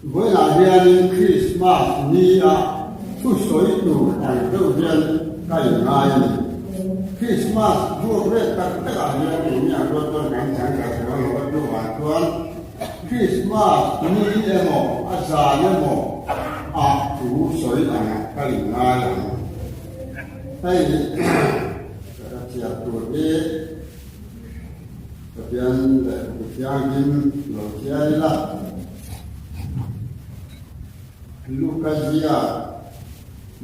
Vawiinah hianin Krismas ni a thu sawi tur ang deuh hian ka inngai a ni. Krismas vuak vel tak takah hian eng nge a ruat chuan kan chang ta chuang lo a hnuah chuan Krismas ni emaw a zan emaw ah thu sawi ang ka inngai ang. Hei ka chhiar tur hi Pathian leh Mi Thianghlim lo chhiar ila. Luka ziak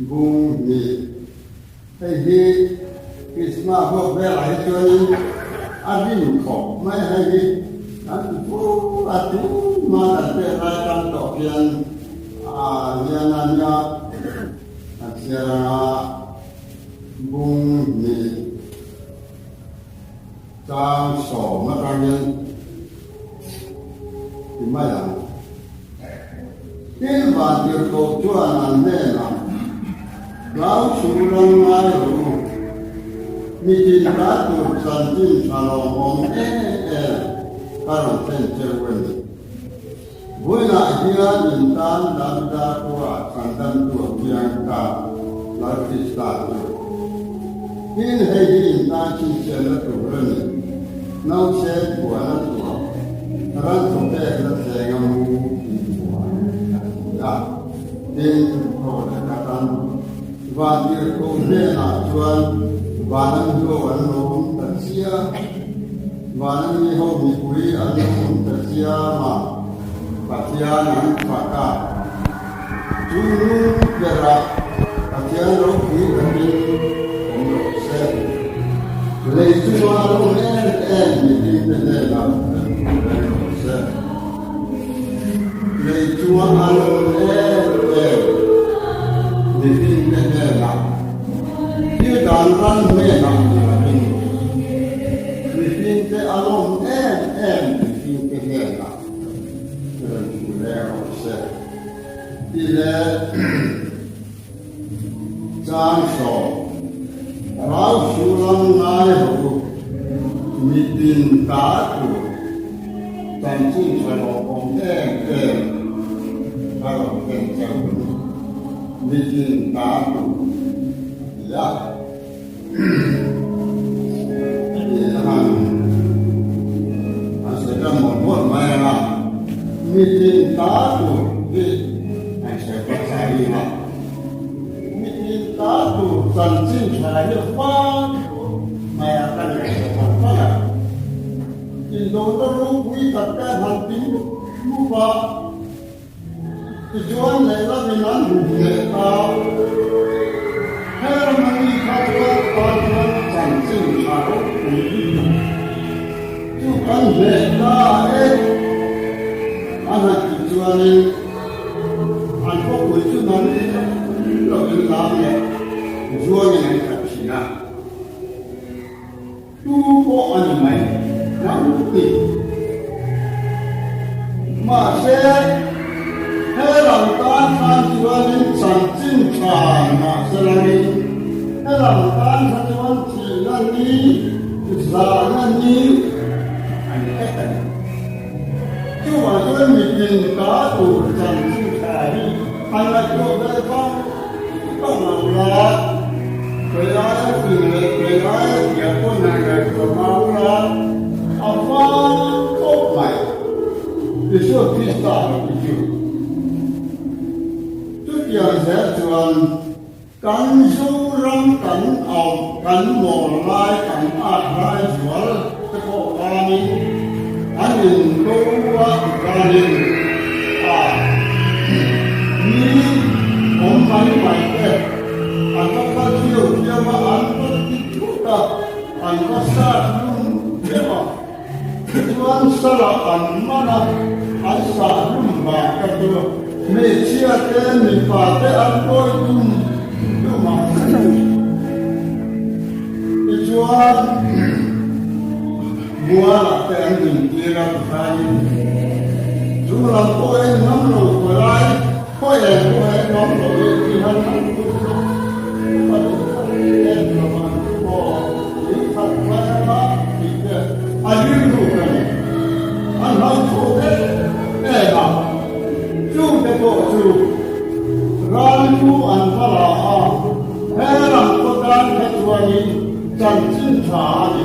bung hnih. Hei hi Krismas vuak velah hi chuanin a rin khawp mai a, hei hi kan ti fu a, tuma kan pek lai tan tawh hian a hian a nia kan chhiar anga bung hnih. Tlang sawm atangin ti mai ang. Tin, Vantirhkoh chuan an hnenah, Hlau chu ram ngai rawh u, mi tin ta tur chanchin tha lawmawm em em ka rawn thlen cheu a ni. Vawiinah hian in tan Davida khua chhandamtu a piang ta, Lal Krista chu. Tin, hei hi in tan chhinchhiatna tur a ni, Nausen buan a tuah, ran thawpekna thleng a mu in buan a ti a. Tin, thaw leh ka tan Vantirhkoh hnenah chuan van an hlo an lo awm ta chiah. Van mi ho mipui an lo awm ta chiam a, Pathian an fak a. Chu nung berah Pathian ropui takin awm rawh se. Lei chunga an awm em em mihringte hnenah an thu reng rawh se. Lei chunga an awm em em mihringte hnenah thil dan ran hnenah ni lovin mihringte an awm em em mihringte hnenah rawn thu reng rawh se tih leh Chang sawm, Rau su lam ngai rawh u, mitin ta tur chanchin tha lawmawm em em a rawn thlen chauh a ni. Mitin ta tur a ti a. Tih a han an sawi tan mawlh mawlh mai ang a, mitin ta tur hi an sawi hmasa bik a. Mitin ta tur chanchin tha hi fang mai a kan insawi fang fang a. Indona ropui tak te an han tin mup a. Tichuan lehlamin an hmu leh ta. He rama mi kha chuan tan chuan chanchin tha ropui lutuk chu kan hneh ta e. An han tih chuanin an khawpui chu nan lovin lam leh zuangin an khat thin a. Tu pawh a ni mai nang ti. Mahse, he lam tan khan chuanin chanchin tha mahse langin, he lam tan kha chuan thihna ni, zahna ni a ni vek a ni. Chuvang chuan mitin ta tur chanchin tha hi a ngaihtuah ve vang vang ang la, kei aia fing leh kei aia thiam pawh nai ngaihtuah vang la, a vang tawp mai. Isua Krista lo hi chu. Chutiang zel chuan kan Zoram kan auh, kan mawl lai, kan at lai zual te pawh khanin an indo a tikhanin a mi awm mai mai te an va kal thiau thiau a, an va ti thut a, an va sat lum deuh a. Tichuan salah an man a, an sah hlum vang ka chu hmeichhia te mipa te an kawi tum tum ang. Tichuan mualah te an dintir a tikhain chu lam pawh en ngam lo palai khaw eng pawh en ngam lo e tihan an kut chu a en lo ang chu maw tui khat mai anga tih te a rilru ka ni. An hlauhthaw em em a. Chu pawh chu ral lu an va la a, he ram khaw tan kha chuanin chanchin tha a ni.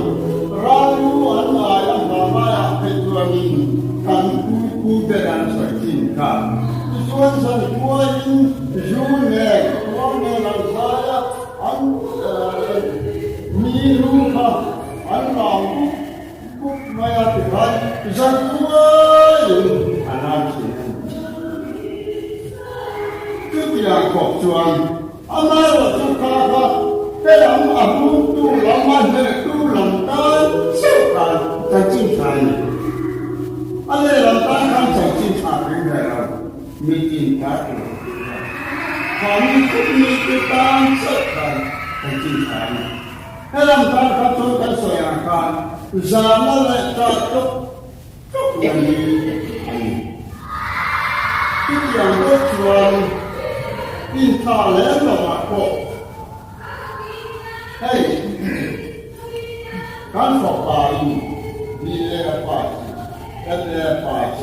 Ral lu an ngai a hma ngaiah phei chuanin kan pu pu ber an sawi thin kha. Tichuan zankhuain zu nen khuang nen an zai a, an mi lu kha an lam buk buk mai a tikhan zankhuain an an thin a ni. Chutiang khawp chuan amaherawhchu kha kha he lam a hungtu lam a hnehtu lam tan chauh khan chanchin tha a ni. A lehlam tan khan chanchin tha reng ve lo. Mitin ta tur a ti a. Khami khawp mite tan chauh khan chanchin tha a ni. He lam tan kha chuan kan sawi ang khan zahna leh tah tawk tawk na hi a ni. Chutiang bawk chuan inthah lem lovah pawh hei kan fapa in BA a pass, MA a pass,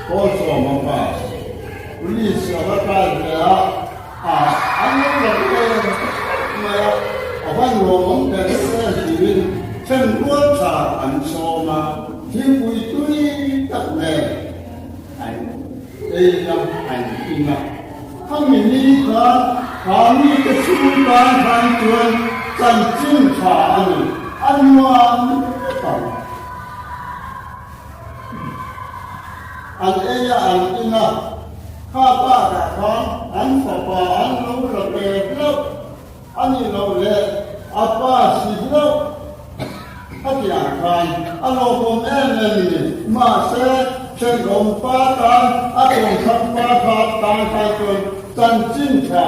Kawlsawm a pass, Police a va kai ve a, a an lo la ve tawp mai a, a van lawmawm ber em tiin thenrual tha an sawm a, thingpui tui tak nen an ei a, an in a. Khami ni khan kha mite chhung tan khan chuan chanchin tha a ni, a nuam vek ang. An ei a, an in a, kha bakah khan an fapa an lo la ve hlauh a nih loh leh a pa si hlauh a tih ang khan a lawmawm em em a ni. Mahse, thenawm pa tan a tawngthang pa kha tan khan chuan chanchin tha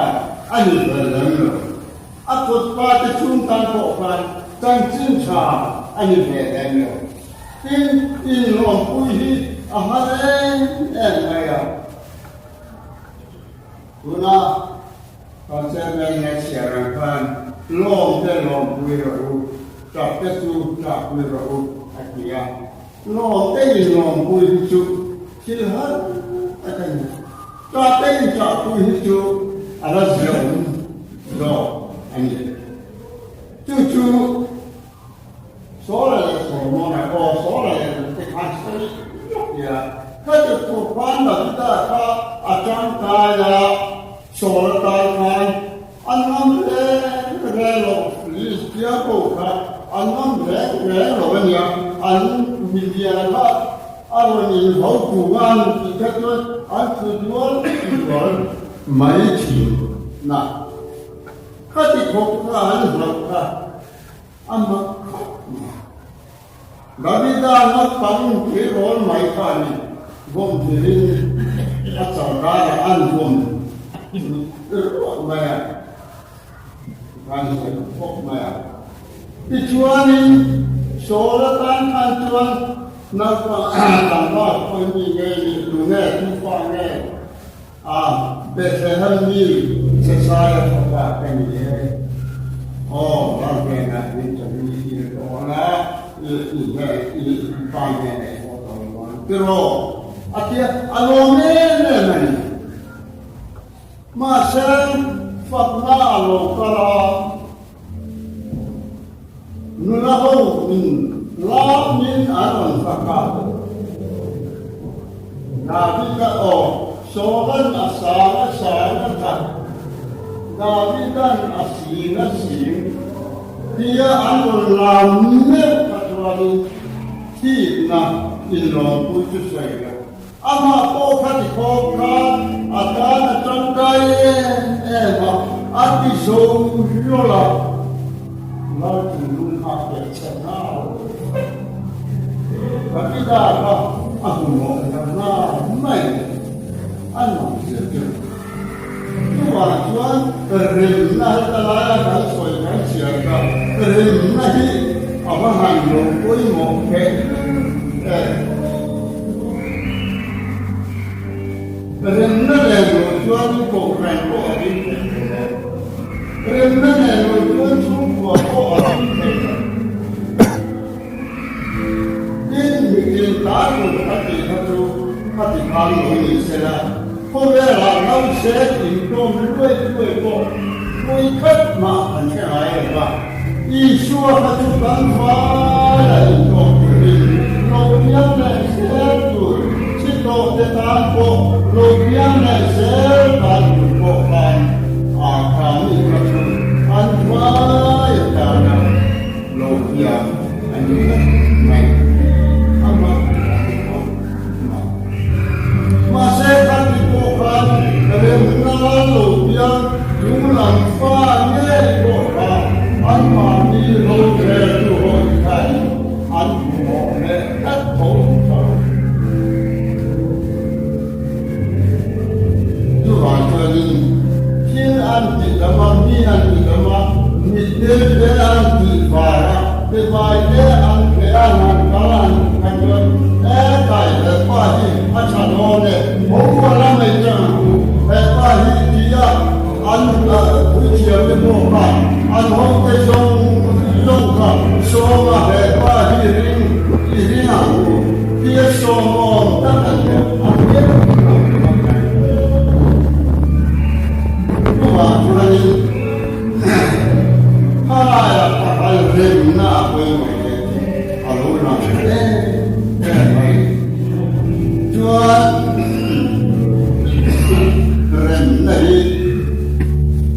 a ni ve lem lo. A kut pa te chhung tan pawh khan chanchin tha a ni ve lem lo. Tin, inlawmpui hi a har em em mai a. Tuna kan chairman nge chhiar ang khan lawm te lawmpui rawh u, tap te chu tlakpui rawh u a ti a. Lawm te inlawmpui hi chu thil har tak a ni. Tap te intlahpui hi chu a la ziaawm zawk a ni. Chu chu. Sawla leh Solomona aw Sawla leh Ruth te khan sawi lawk nia. Khati tur khan Davida kha a tangkai a, Sawla tan khan an ngam reng reng lo, Filistia ho kha an ngam reng reng lo a nia, an milian kha a rawn inho tung a an tih kha chuan an thu dual dual mai thin na. Khati khawp kha an hlauh kha. A mak khawp mai. Davida naupang tleirawl mai kha a ni. Vawm thirin a changkarah an vawm ruah mai a, tikhan sawi khawp mai a. Tichuanin Saul atan khan chuan naupang tlangval khawi mi nge ni, tu nge, tu fa nge A, Bethlehem mi Jesaia fapa ka ni e. Aw, ral hnenah min chawi i tawh ang a, i hne, i pa hnenah i haw tawh lo ang tiraw? A ti a, a lawm em em a ni. Mahse, fakna a lo kal a, nula ho in lamin an rawn fak a. Davida aw, Sawlan a sang a sang a that, Davidan a sing a sing, tia an rawn lam meuh kha chuanin thikna inlawmpui chu sawi lo. Amah pawh kha ti khawp khan a tan a tangkai em em a, a ti zo hlawl a, Lalthinlung kha a pek chhe nghal vek. Davida kha a hmuhnawh ta nghal mai a nuam zir deuh. Chuvang chuan rimna heta laia kan sawi kan chhiar kha rimna hi a va han lo pawimawh theih em. Rimna nen lo chuan kohhran pawh a ding thei lo e. Rimna nen lo chuan chhungkua pawh a ding thei lo. Tin, mitin ta tur ka tih kha chu ka ti khan lo ni se la, khawvelah. set intawm luai luai pawh vawikhat mah kan hre ngai lo va. Isua kha chu kan vaia intawm turin lo piang leh zel tur, thi tawhte tan pawh lo piang leh zel tan tur pawh khan a kha mi kha chu an vaia tana lo piang a ni tlat mai. Amah a ni khawp mai. Mahse khati pawh khan remna lo piang chunglam fa ngei pawh kha anmahni roreltu ho te khan an hmuhmawh leh tlat tho tho. Chuvang chuanin thil an ti tam a, mi an ti tam a, mitdel te an tih var a, Mipai te an tleh a, han kal an kha chuan e kai he pa hi a tha dawn e, ho a la mai chang ang u, he pa hi ti a an puithiam te pawh kha an ho te zawng zawng kha sawm a he pa hi ring i ring ang u ti a sawm awm tak a nia a hmel ang mai. Chuvang chuanin. Khalaiah pakhat remna a pawimawh hle tih a lo lang em em mai. Chuan remna hi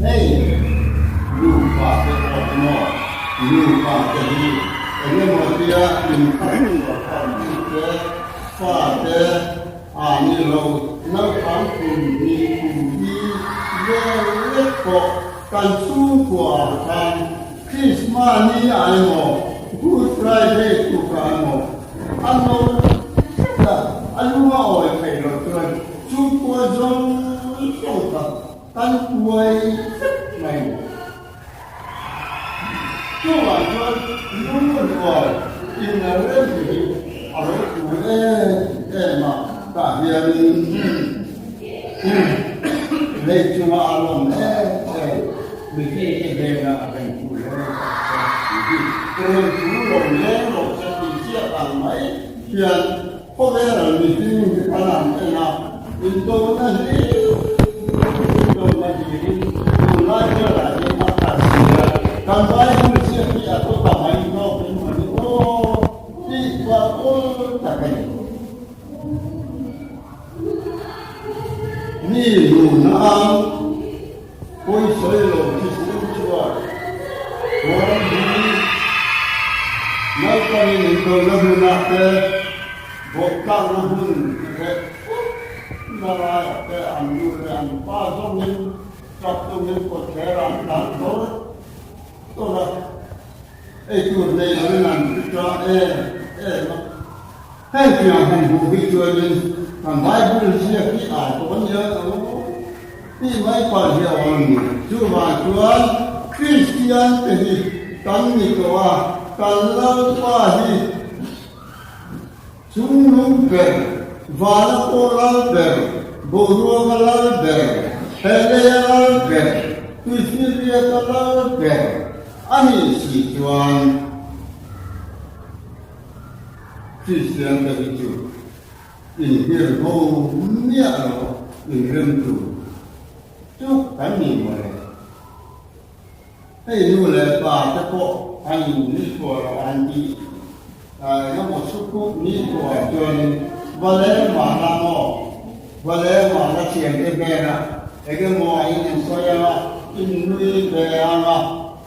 hei nupa te pawh emaw nupa te hi engemaw tia inkhawmchhuah khan te fa te A ni lo, naupang kum hnih kum hi vel lek pawh kan chhungkua ah khan Krismas ni ah emaw Good Friday tuk ah emaw a no vek a, a lung a awi theih loh chuan chhungkua zawng zawng kha kan kuai vek mai. Chungah chuan lungrual inrem hi a lo tul em em a, tah hianin lei chunga a lawm em em mihringte hnena a reng thu leng tak te tih hi reng thu lo leng lo che tih chiah ang mai hian khawvela mihring hi kan ang en a, indona hi indona hirin tunlai velah hian a khat si a, kan Bible ziak hi a tawp a mai zawk in mawni aw tih kual awl tak a ni. Mi nuna ang pawisawi lo thisen chuan huan hi naupangin indona hmunah te bawhtlakna hmun reh thupna laiah te an nu leh an pa zawngin tap tungin kawtthler an tlan dawr dawr a, eitur nei loin an ri ta em em a. Heng tiang han hmuh hi chuanin kan Bible ziak hi a tawh a nia lo tih mai palh hi a awm a ni. Chuvang chuan Kristian te hi kan ni tawh a, kan Lalpa hi chungnung ber, vana pawh lal ber, boruaka lal ber, he leia lal ber, tuifiriata lal ber a nih si chuan, Kristian te hi chu inhir ho miah lo inrem tur chu kan ni mawle. Hei nu leh pa te pawh an nikhua lo an tih engemaw chhukuk nikhua chuanin va leng mah la maw, va leng mah la thiante hnenah engemaw a in ensawi anga in nui ve anga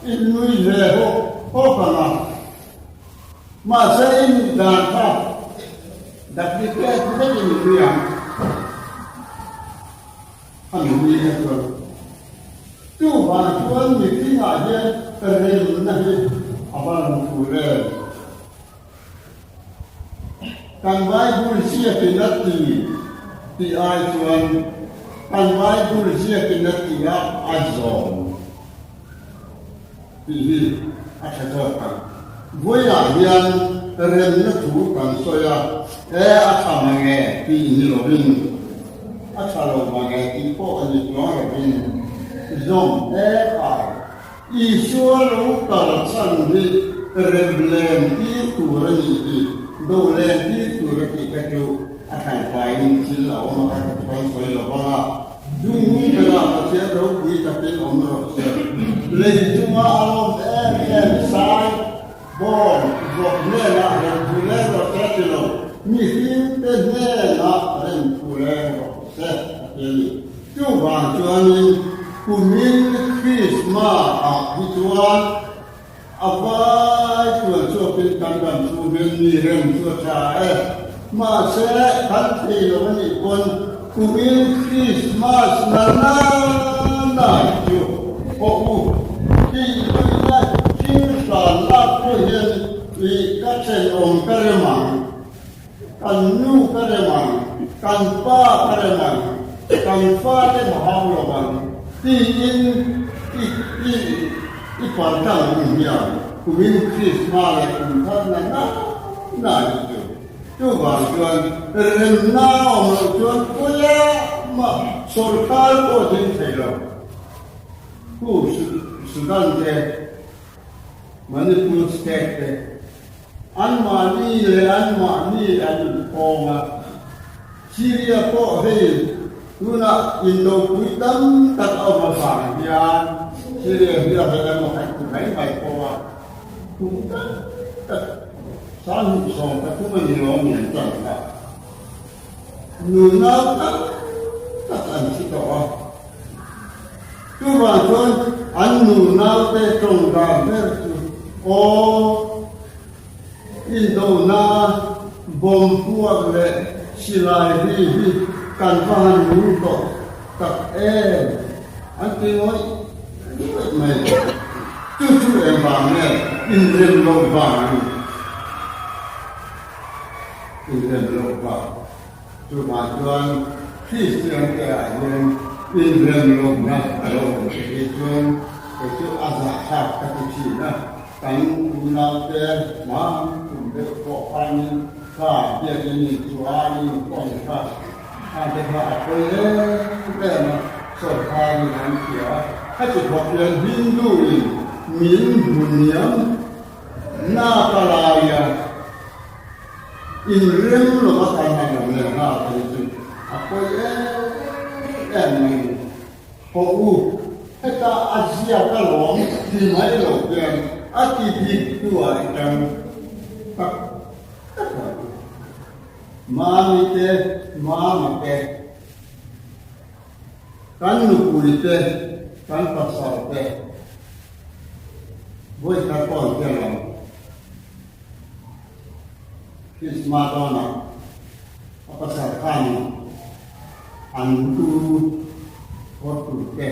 in nui ve hawk hawk anga. Mahse i nuih dan kha duplicate vek in i nui ang. A nui kha chuan chuvang chuan mihringah hian remna hi a va lang tur em. Kan Bible ziakin a ti tih ai chuan kan Bible ziakin a ti a a zawm. Tih hi a tha zawk ang. Vawiah hian remna thu kan sawi a, e a tha mange tih ni lovin, a tha lo mange tih pawh a ni chuang lovin, zawm e khai. Isua lo kal chhan hi rem len tir tur a nih hi, do len tir tur a tih kha chu a thlangfaiin thil a awm a, ka sawi lo vang a. Dung. takin awm rawh se. Lei chunga a lawm em em sai bawm vawk hnenah rem thu leng rawh se a ti lo, mihringte hnenah rem thu leng rawh se a ti a ni. Chuvang chuanin kumin Krismas-ah hi chuan A vai chuan chhuakin kan ram chhung hian mi rem chu a tha e. Mahse, kan thei lo a nih pawn kumin Krismas na na na hi chu pawh u tih luihna thil hran lak pawh hian i ka thenawm ka rem ang, kan nu ka rem ang, kan pa ka rem ang, kan fate ka hau lo ang tiin i i i paltlang ang hian kumin Krisma leh kum thar na na na hi chu chuvang chuan remna awm loh chuan kawia mah sawrkar pawh ding thei lo. Khu Sudan te Manipur state te anmahni leh anmahni an inkhawm a, Syria pawh hei tunah indopui tam tak a awm avang hian Syria hi a rel emaw kan ti mai mai pawh a, kum tam tak 2023 a ni lo mi an tan kha nunau tam tak an thi tawh a. Chuvang chuan an nunaute tawng dan ber chu aw, indona, bomb puak leh silai ri hi kan va han nung tawh tak em an ti ngawih ngawih mai. Chu chu engvang nge inrem loh vang a ni. Inrem loh vang. Chuvang chuan Kristian te ah hian inrem lawmna a lo awm thei hi chuan kei chu a zahthlak ka ti thin a, kan unaute hmang tum deuh pawh khanin kha biakin in chuanin kawng kha khangte kha a pawi em em a, sawrkarin an hria a, heti khawp hian Hindu in min hmu hniam naka laia Inrem lova kan han awm leh nghal thei chu a pawi em em mai ni. Haw u, heta a ziak alawm ti mai lo hian a ti dik hnuah i tang tak tak a ni. Mami te, mama te, kan nupui te, kan pasal te, vawikhat pawh an tel ang. Krismas dawnah a pasal khanin an lu awr tur te,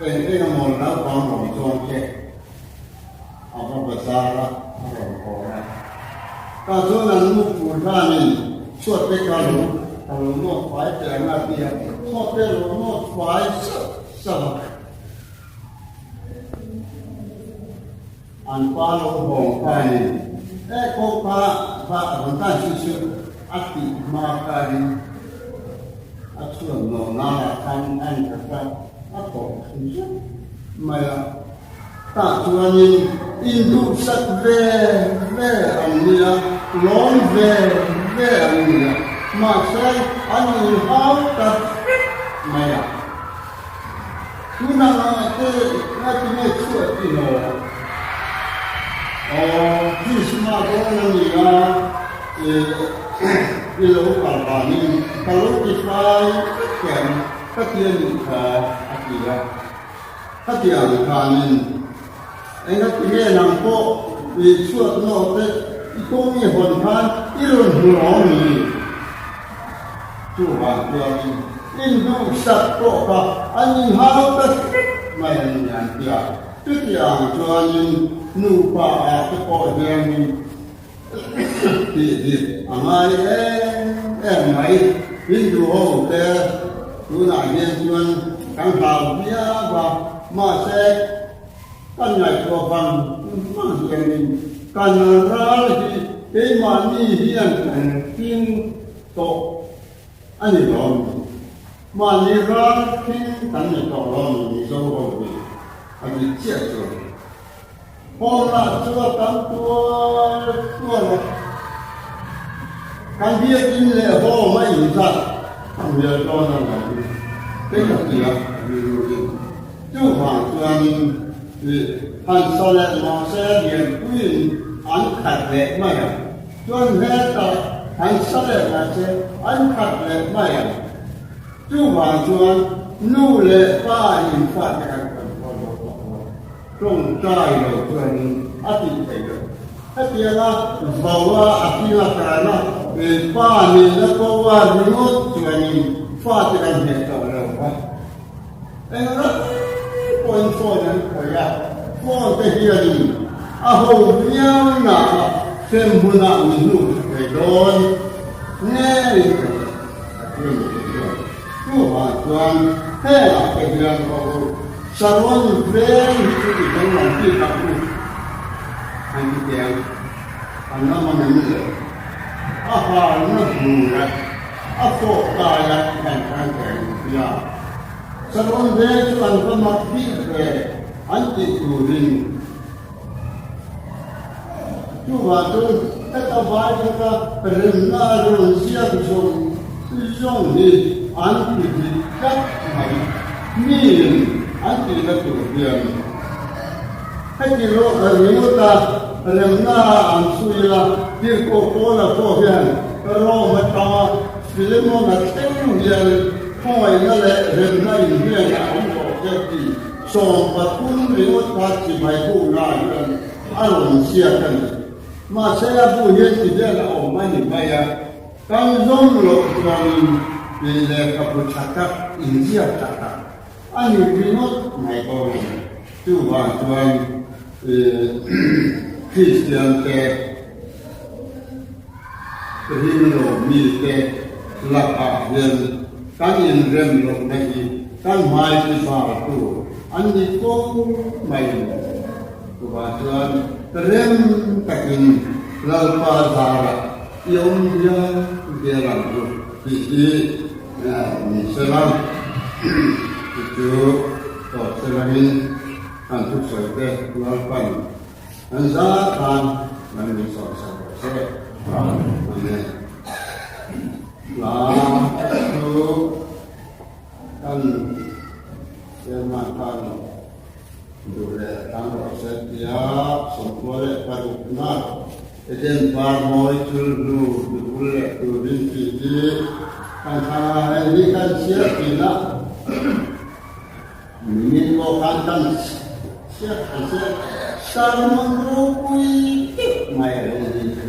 eng eng emaw naupang rawn zawng te a va bazar a, a rawn haw a. Tah chuan an nu fur hlanin chhuat te kha lo a lo nawt fai teh ang a ti a, chhuat te a lo nawt fai sauh sauh a. An pa lo hawng khain e kawngka kha rawn tan chu chu a tih hma khain a chhuan nawh nana khan a inkhat a, a tawh thlu zet mai a. Tah chuanin induhsak ve ve an nia, lawm ve ve an nia, mahse an inhau ta vek mai a. Tunah nangah te ngatinge chhuah ti lo? Aw, Krismas dawn a ni a, i lo kal vanin ka lo ti fai vek em ka ti a nih kha a ti a. Khatiang khanin engatinge nang pawh i chhuat nawh te i kawng i hawn khan i rawn hmu lo ni? Chuvang chuanin induhsak pawh kha an inhau ta hrep mai a ni an ti a. Chutiang chuanin nupa ah te pawh hianin tih dik a ngai em em mai. Hindu ho te tunah hian chuan kan hlau viau a, mahse kan ngaihtuah vang vang hianin kan ral hi keimahni hian kan hring tawh a ni lo ni. Mahni ral hring kan ni tawh lo ni Mizo ho hi a dik chiah chuan. Hawllah chu a tam tual tual a, kan biakinn leh hawm a inzat a hmel dawn a lo ni. Kei ka ti a, rilruin. Chuvang chuanin ih han sa leh mahse lianpuiin an khat leh mai ang. Chuan hetah han sa leh mahse an khat leh mai ang. Chuvang chuan nu leh pa infate kan control lo tawh lo. Tawngtai lo chuanin a tih theih loh. Hetianga vaua a hringa karna pa nihna pawha ringawt chuanin fate kan hneh tawh lo va. Eng ram pawhin phone an khawih a, phone te hianin a ho viau naah hrem hunah min hnuh tha thei dawn ngeiin ka hria. Pathian mi te chuan chuvang chuan hengah te hian rawh u, Saron veng hi chu i danglam bik ang u an ti teh ang, an ram a ngem le? A harna hmur a, a fawh kai a kan khan teh ang tia. Saron veng chu an va mak bik ve an tih turin chuvang chuan heta vai khata remna a rawn ziak zawng zawng hi an ti dik tlat mai. Miin an tihna tur hian heti ringawt a remna an chhui a, Tirhkoh Paula pawh hian Rome atanga Philemon-a thleng hian khawngaihna leh remna inhnenah awm rawh se tih 13 ringawt kha chibai buknaah hian a rawn ziak a ni. Mahse a bu hian ti hian a awm a ni mai a, kan zawm loh chuanin tih lehkhabu tha tak, inziak tha tak a ni ringawt mai bawk a ni. Chuvang chuan Kristian te ringlo mite lakah hian kan inrem lohna hi kan hmai ti bar tur an ni fo mai. Chuvang chuan rem takin Lalpa zarah i awm dial dial ang u tih hi ni sela, chu chu tawp selangin kan thusawi te Lalpan An za khan kan min sawi sak rawh se. Amen. Hla chu kan chairman khan duh leh tang rawh se tia 26 na Eden par mawi chul hnu nupul leh turin tih hi kan thlang a, hei hi kan chhiar thin a. Nimin pawh khan kan chhiat an chhiat sermon ropui deuh mai a lo ni he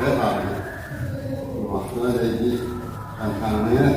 hla hi. Chuvang chuan hei hi kan thlang mai a.